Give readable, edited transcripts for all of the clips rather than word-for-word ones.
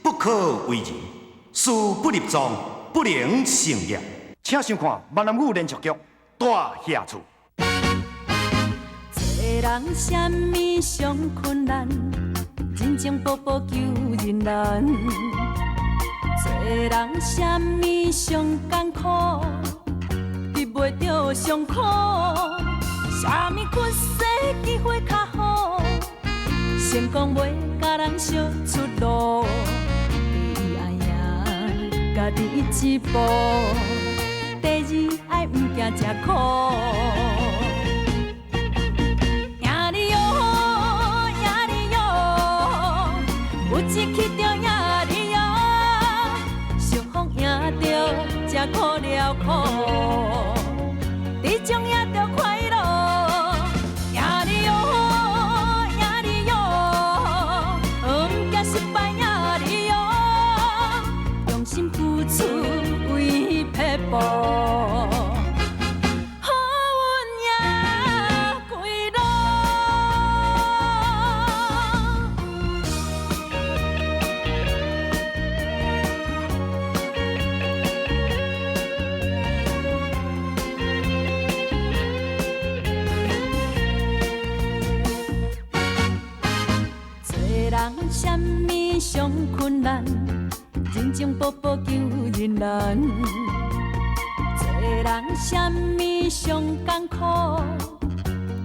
不可為人，事不入藏，不能成業。請收看閩南語連續劇《大額厝》。做人啥物上困難，人情步步求人難。做人啥物上艱苦，得袂著上苦。啥物屈世機會較好，成功袂共人相出路。第一愛贏家己一步，第二愛毋驚食苦。贏你喲，贏你喲，有志氣就贏你喲，相逢贏著才苦了苦，這種贏著快樂。贏你喲，贏你喲，毋驚失敗贏你喲，用心付出為撇步。好運贏歸路。做人啥物上困難，人情步步求人難。做人啥物上艱苦，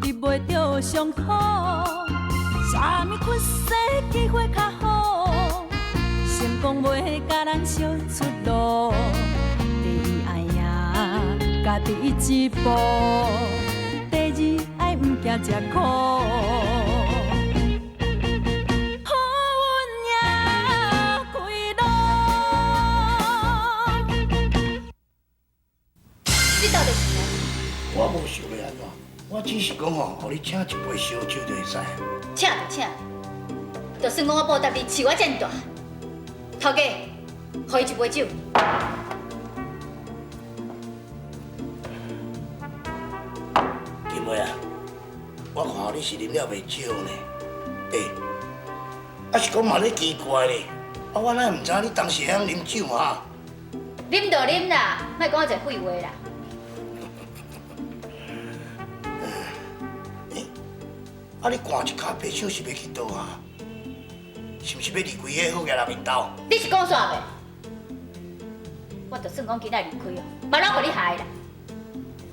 得袂著上苦。啥物屈世機會較好，成功袂共人相出路。第一愛贏家己一步，第二愛毋驚食苦。好運贏歸路。你到底是啥？我無想欲按怎，我只是講吼，予你請一杯燒酒就會使。請就請，就算講我報答你，飼我遮爾大，頭家，予伊一杯酒。金妹啊，我看你是啉了袂少呢。欸，啊是講嘛咧奇怪咧，啊我哪會毋知你當時會曉啉酒啊？啉就啉啦，莫講遮濟廢話啦。欸，啊你寒一跤白手是欲去佗啊？是毋是欲離開彼好額人𪜶兜？你是講煞未？我就算講今仔離開哦，嘛攏予你害啦。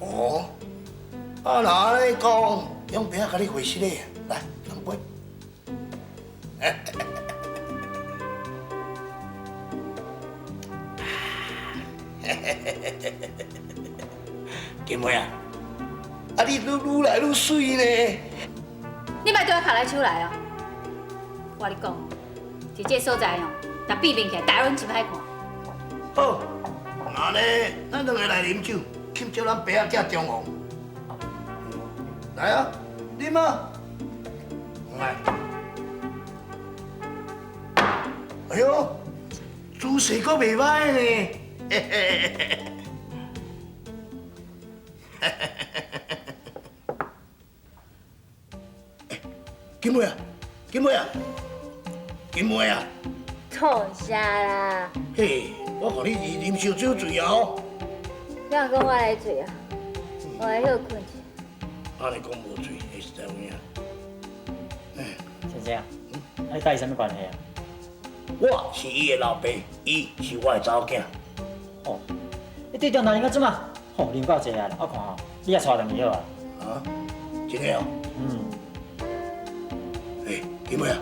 哦，啊若按呢講，用爸仔共你回失禮，來乾杯。金妹啊，啊你愈愈來愈媠呢。你莫對我跤來手來哦！我共你講，佇這个所在哦，若變面起來，大家攏真歹看。好，那按呢，咱兩个來啉酒，慶祝咱爸仔囝重逢。來啊，啉啊！來。哎喲，姿勢閣袂䆀呢。嘿嘿嘿嘿嘿嘿。金妹啊，金妹啊，金妹啊！創啥啦？嘿，我看你啉燒酒醉啊吼！你若講我來醉啊？我來歇睏一下。按呢講無醉，彼實在有影。先生，啊你佮伊啥物關係啊？我是伊的老爸，伊是我的查某囝。哦，你對中男人到這馬，吼啉夠濟啊啦，我看吼，你也帶轉去好啊。啊？真的哦？嗯。欸，金妹啊，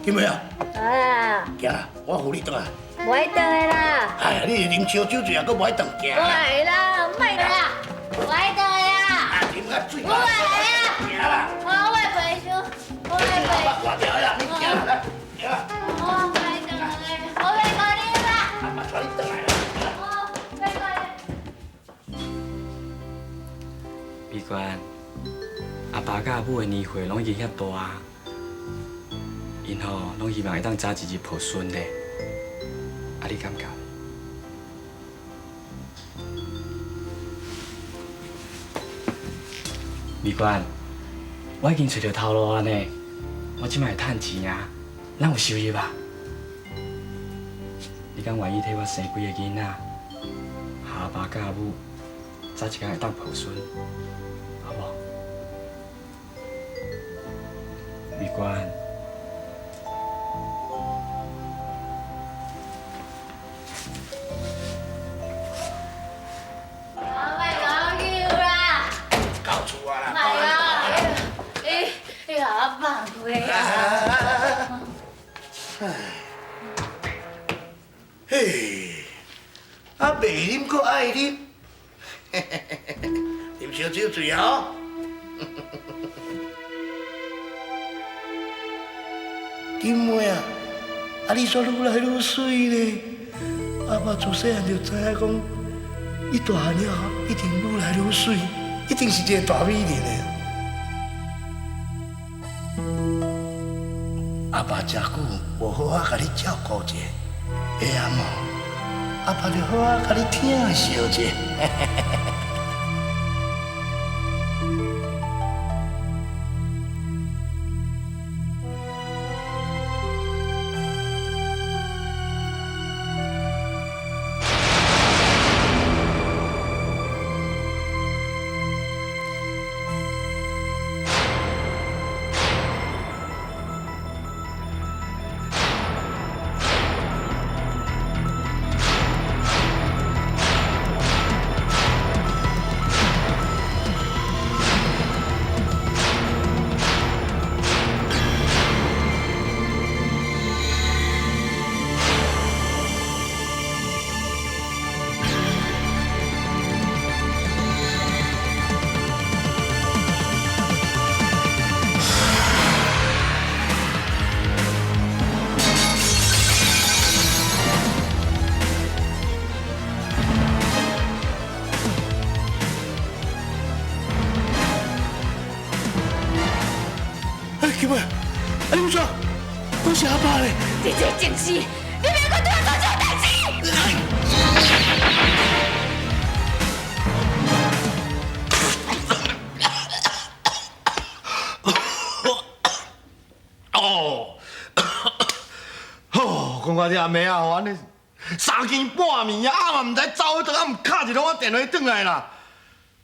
金妹啊。啊。行啦，我扶你轉來。無愛轉來啦。哎呀，你啉燒酒醉啊，閣無愛轉行。無愛啦，莫啦，無愛轉來啦。啊，啉較醉。無愛啦。行啦。我愛陪酒，我愛陪。我掛掉啦，你行啦，來，行啦。我愛轉來，我袂顧你啦。阿爸帶你轉來啦。我袂顧你。美娟，阿爸佮阿母的年歲攏已經遐大啊，𪜶吼攏希望會當早一日抱孫咧，啊，你感覺？美娟，我已經揣著頭路啊呢，我這擺會趁錢啊，咱有收入啊。你敢愿意替我生几个囡仔，予阿爸佮阿母早一工会当抱孙，好无？美娟。嘿，啊，袂啉阁爱啉，啉烧酒醉啊！金妹啊，啊你煞愈来愈媠呢。阿爸自细汉就知影讲，你大汉了后一定愈来愈媠，一定是一个大美人的。阿爸真久无好好共你照顾者，会啊无？阿爸就好好共你疼惜者。金妹，啊你毋说，我是阿爸咧。你这贱死，你别阁对我做这种代志！哦，哦，讲我这阿妹啊，吼，按呢三更半暝啊，啊嘛毋知走佗，啊毋敲一通我电话转来啦。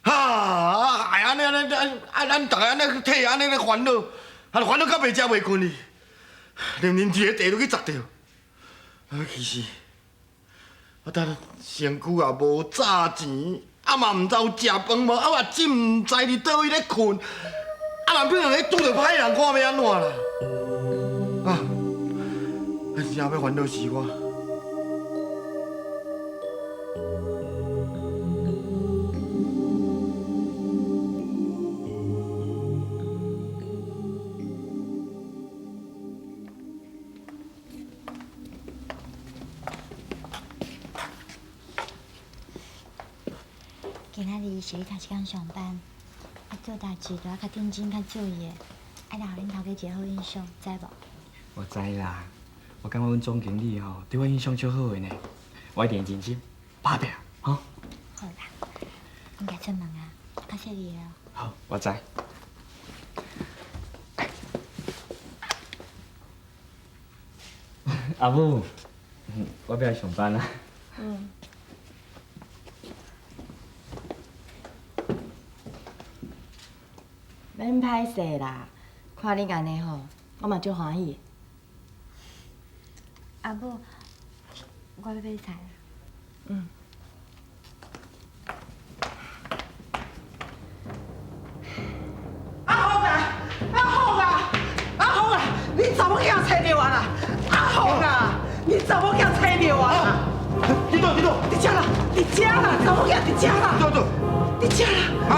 哈，哎，按呢按呢按按，逐个按呢去替按呢咧烦恼。啊！烦恼到袂食袂睏去，连啉一个茶都去砸著。啊，其实我等身躯也无炸钱，啊嘛毋知有食饭无，啊嘛真毋知伫佗位咧睏，啊嘛变成咧拄著歹人，看欲按怎啦？啊，真正欲烦恼死我！今仔日是你头一工上班，啊做代志都要较认真、较注意的，爱留予恁头家一个好印象，知无？我知啦，我感觉阮总经理吼对我印象足好的呢，我一定认真拍拼，吼。好啦，应该出门啊，较细腻的哦。好，我知。阿母，我欲来上班啊。嗯。免歹势啦，看你按呢吼，我嘛足欢喜。阿母，我欲买菜啦。嗯。阿凤啊，阿凤啊，阿凤啊，你查某囝揣著啊啦！阿凤啊，你查某囝揣著啊啦！伫佗？伫佗？伫遮啦，伫遮啦，查某囝伫遮啦！佗佗？伫遮啦！啊！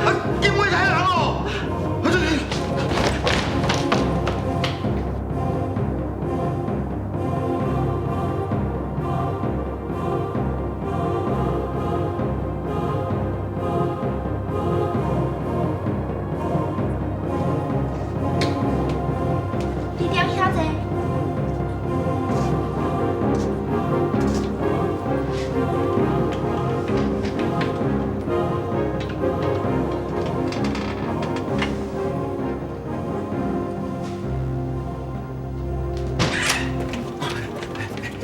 啊！金尾台人哦！啊这。你点遐济？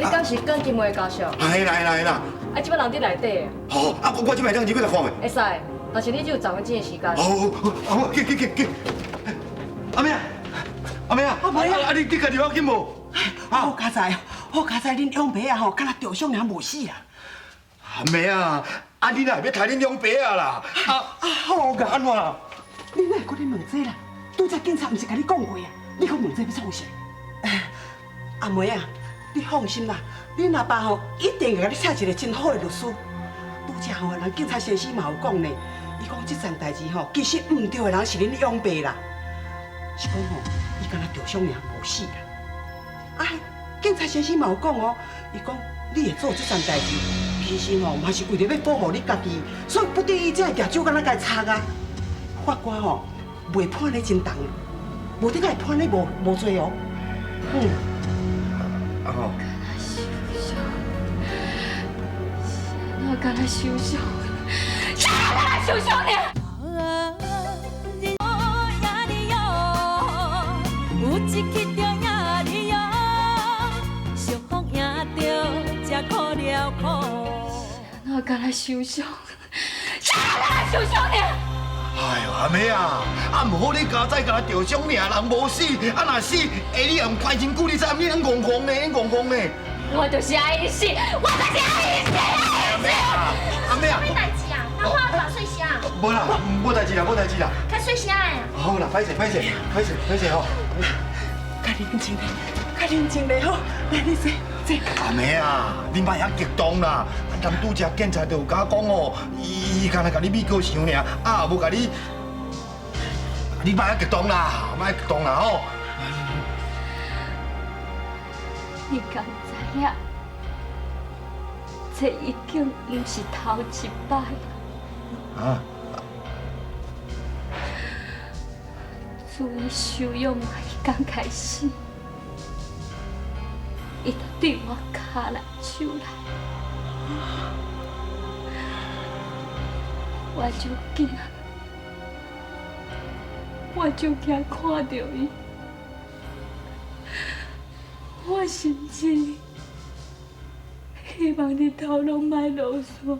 你敢是江金梅的家屬？係啦係啦係啦。啊，這擺人佇內底。好，啊，我這擺當入去來看未？會使，但是你只有10分鐘的時間。好，好，好，去去去去。阿妹啊，阿妹啊，阿妹啊，你家己要緊無？好佳哉，好佳哉，恁養爸啊吼，敢若著傷爾無死啊！阿妹啊，啊你若會欲刣恁養爸啊啦？啊啊好噶，按怎啦？你哪會閣咧問這啦？拄才警察毋是共你講過啊？你閣問這欲創啥？阿梅啊，你放心啦，恁阿爸吼一定會共你請一個真好的律師。拄才吼，人警察先生嘛有講呢，伊講這樁代誌吼，其實毋對的人是恁養爸啦，是講吼，伊敢若著傷爾無死啦。啊，警察先生嘛有講哦，伊講你會做這樁代誌，其實吼嘛是為著欲保護你家己，所以不得已才會舉手敢若共插啊。法官吼袂判你真重，無得會判你無罪哦。嗯。啊吼。我敢若受傷，是我敢若受傷爾。有一去就赢你哟，相逢赢著才苦了苦。我敢若受伤，是我敢若受伤尔。哎呦，阿妹啊，啊毋好你佳哉敢若著傷爾，人無死，啊若死，欸你也毋關真久，你知影？你很戆戆呢，很戆戆呢。我就是愛伊死，我就是愛伊死，愛伊死。阿妹啊，啥代誌啊？那我偌細聲？無啦，無代誌啦，無代誌啦。較細聲的。好啦，歹勢歹勢歹勢歹勢吼。較冷靜咧，較冷靜咧吼，來你坐坐。阿妹啊，你莫遐激動啦。人拄才警察就有共我講哦，伊敢若共你美國想爾，啊無共你，你莫遐激動啦，莫激動啦吼。你敢知影？這已經毋是頭一擺啊！自伊收養我彼天開始，伊就對我跤來手來，我就驚，我就驚看著伊，我甚至希望日頭攏莫落山，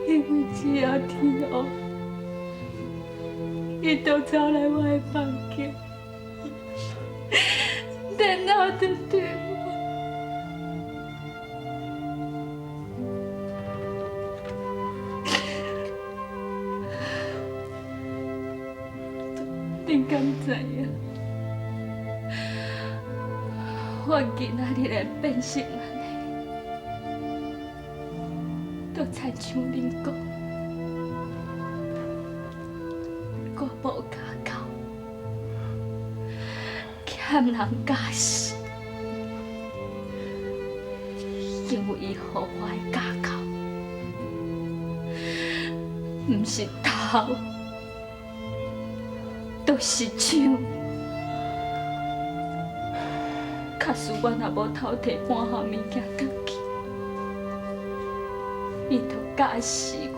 因為只要天黑，伊就走來我的房間，然後就對我。你敢知影？我今仔日會變成按呢，都親像恁講，我無家教，欠人教死，因為伊予我的家教，毋是偷，就是搶。假使我若無偷提半項物件轉去，伊就教死我，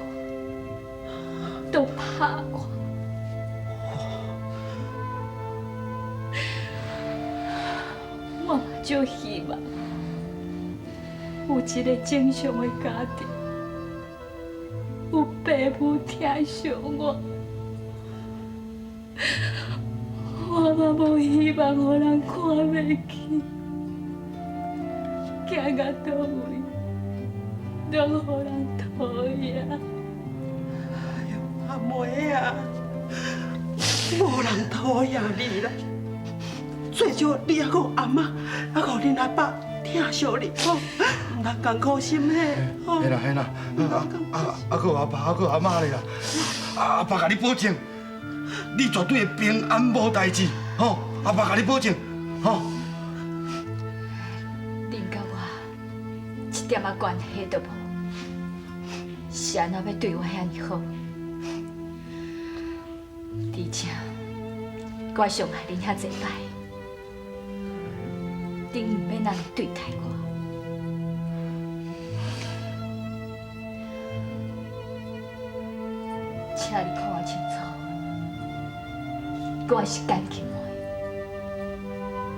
就拍我。我嘛足希望有一个正常的家庭，有爸母疼惜我。我嘛無希望予人看袂起，行到佗位，攏予人討厭。哎喲，阿妹啊，無人討厭你啦，最少你猶閣有阿媽，猶閣有恁阿爸疼惜你吼，毋通艱苦心嘿。嘿啦嘿啦，啊，閣有阿爸，閣有阿媽咧啦，阿爸共你保證。你絕對會平安無代誌，吼！阿爸共你保證，吼！恁佮我一點仔關係都無，是按怎欲對我遐爾好？而且我傷害恁遐濟擺，恁毋免按呢對待我。請你看清楚。我是江金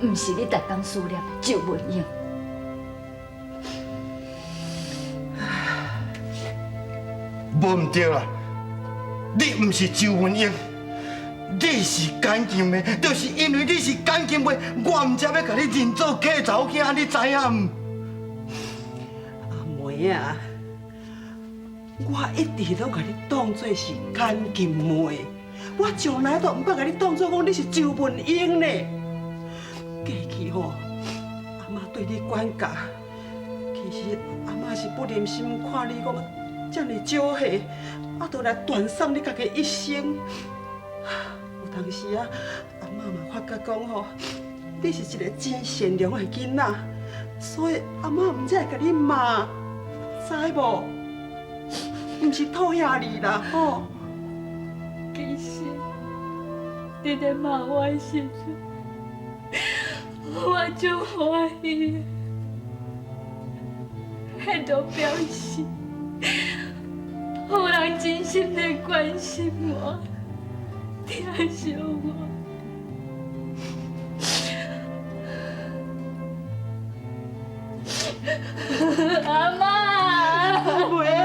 梅，毋是你逐工思念的周文英。无毋对啦，你毋是周文英，你是简金梅，就是因为你是简金梅，我毋才欲共你认做契查某囝，你知影毋？阿梅啊，我一直拢共你当做是简金梅，我从来都毋捌共你当做讲你是周文英呢。过去吼，阿妈对你管教，其实阿妈是不忍心看你讲这么少岁，啊，就来断送你家己一生。有当时啊，阿妈嘛发觉讲吼，你是一个真善良的囡仔，所以阿妈毋才会共你骂，知无？毋是讨厌你啦，吼。其实，你咧骂我的时阵，我足欢喜的，彼就表示有人真心咧关心我、疼惜我。阿妈，阿妹啊，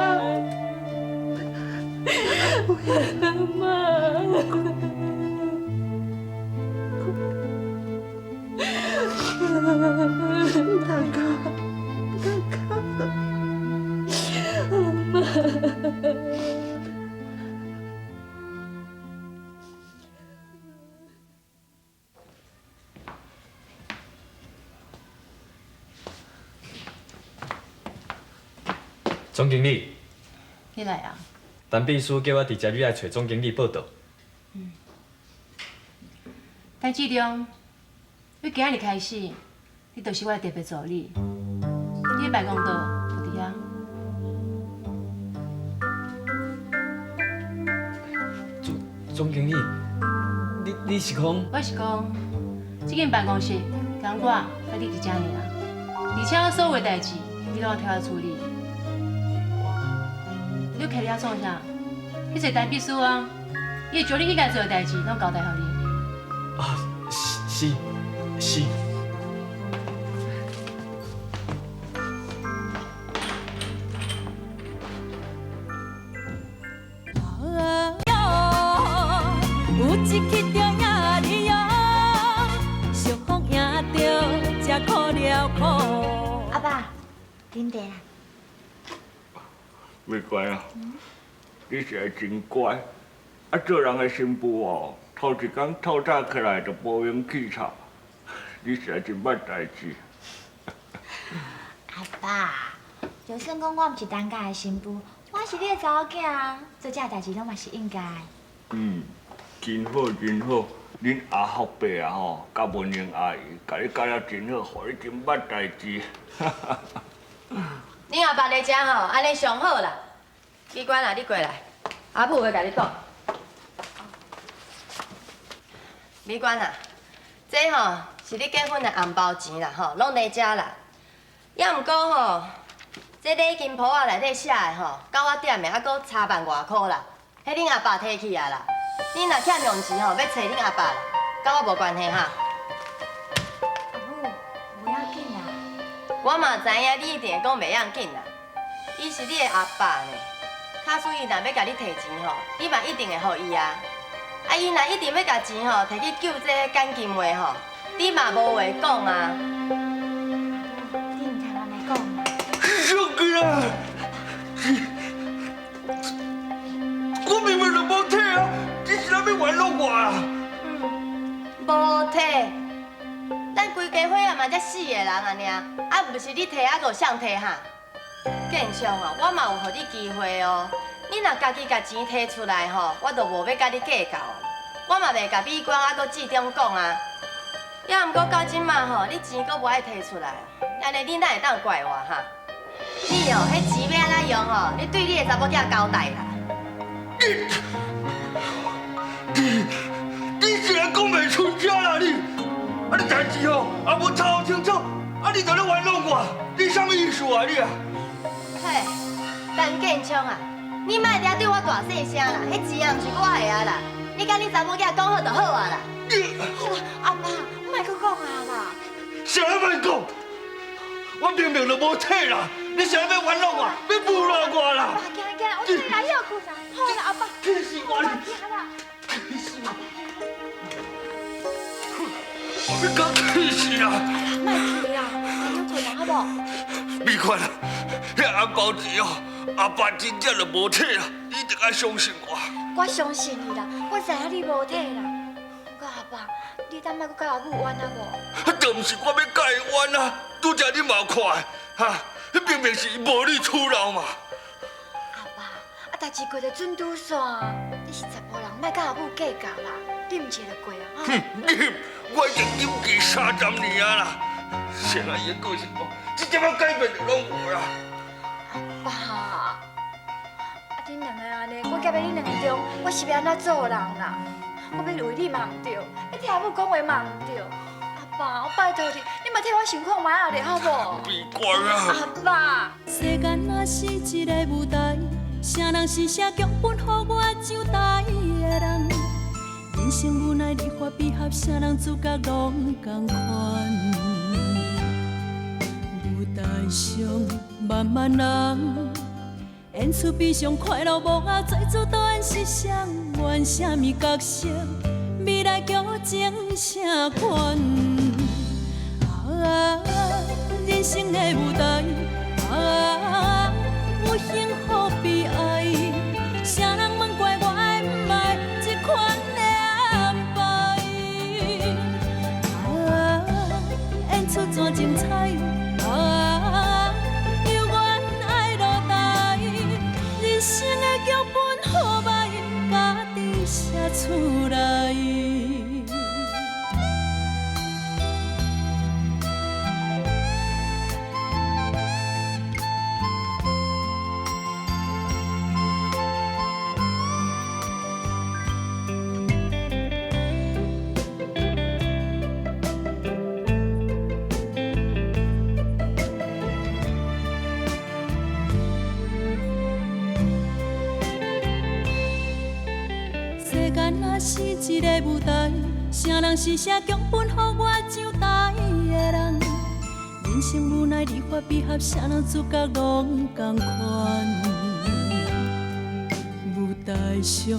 阿妈。毋通哭，毋通哭。阿妈。总经理，你来啊？陈秘书叫我直接入来揣总经理报到。陈志忠，你今日开始，你就是我的特别助理。你的办公桌就伫遐。总经理，你是讲？我是讲，这间办公室共我佮你伫遮尔，而且所有的代志你拢要替我处理。你徛伫遐创啥？去找陈秘书啊，伊会将你应该做的代志拢交代予你。啊，是是。有一去就赢你哦，相逢赢著才苦了苦。阿爸，啉茶啦。美娟啊，你实在真乖，啊，做人的新妇哦，头一工透早起来就保养气臭，你实在真捌代志。阿爸，就算讲我毋是陈家的新妇，我是你的查某囝啊，做这代志拢嘛是应该的。嗯，真好真好，恁阿福伯啊吼，佮文英阿姨，共你教了真好，予你真捌代志。恁阿爸来遮吼，按呢上好啦。美娟啊，你过来，阿母有话共你讲。美娟啊，这吼是你结婚的红包钱啦，吼，拢伫遮啦。也毋过吼，这礼金簿仔内底写的吼，到我店的还阁差万外箍啦，彼恁阿爸提去啊啦。你若欠用钱吼，欲揣恁阿爸啦，佮我无关系哈。阿母，无要紧啦。我嘛知影你一定会讲袂要紧啦，伊是你的阿爸呢，假使伊若欲共你提钱吼，你嘛一定会予伊啊。啊，伊若一定欲共钱吼提去救这个简金梅吼，你嘛无话讲啊。你毋通按呢讲啦。小娟啊，我明明就无提啊，你是咧欲玩弄我啊？无提，咱规家伙仔嘛才四个人啊尔，啊毋是你提啊，阁有谁提哈？建昌哦，我嘛有予你机会哦，你若家己共钱提出来吼，我就无欲佮你计较。我嘛袂共美娟啊，阁志忠讲啊。也毋过到这马吼，你钱阁无爱提出来，按呢你哪会当怪我哈？你哦，彼钱欲按怎用吼，你对你的查某囝交代啦。你是来讲袂出声啦你！啊你代志吼，也无查清楚，啊你就咧玩弄我，你啥物意思啊你啊？嘿，陈建昌啊，你莫伫遐对我大细声啦，彼钱也毋是我的啊啦，你佮你查某囝讲好就好啊啦。好啦，阿爸，莫阁讲啊啦。乱讲！我明明就无体啦，你是欲冤枉我，欲侮辱我啦！爸，行行，我替你来歇睏啦。好啦，阿爸。气死我了！行啦。气死我！你敢气死啦！莫气啦，来歇睏啦，好无？美款啊，遐红包钱哦，阿爸真正就无体啦，你一定爱相信我。我相信你啦，我知影你无体啦。不过阿爸，你当莫阁佮阿母冤啊无？啊，就毋是我欲佮伊冤啊，拄才你嘛有看的，哈，彼明明是伊无理取闹嘛。阿爸，啊，代志过就准拄煞，你是查埔人，莫佮阿母计较啦，啉一下就过啊。哼，你，我已经忍记30年啊啦，现在伊的个性哦，一点仔改变就拢无啦。阿爸，啊，恁两个按呢，我夹佇恁两个中，我是欲按怎做人啦？我欲为你嘛毋对，欲替阿母讲话嘛毋对。阿爸，我拜托你，你嘛替我想看覓仔咧，好无？美娟啊！阿爸，世间若是一个舞台，啥人是写剧本予我上台的人？人生无奈离合悲合，啥人主角拢仝款。舞台上万万人，演出悲伤快乐幕后，做主导演是谁？演啥物角色？未来剧情啥款？啊，人生的舞台，啊，有幸福悲哀，啥人问过我爱毋爱这款的安排？啊，演出怎精彩？啊，犹原爱落台，人生的剧本好歹，家己写出来。世间若是一个舞台，啥人是写剧本予我上台的人？人生无奈离合悲合，啥人主角拢仝款。舞台上。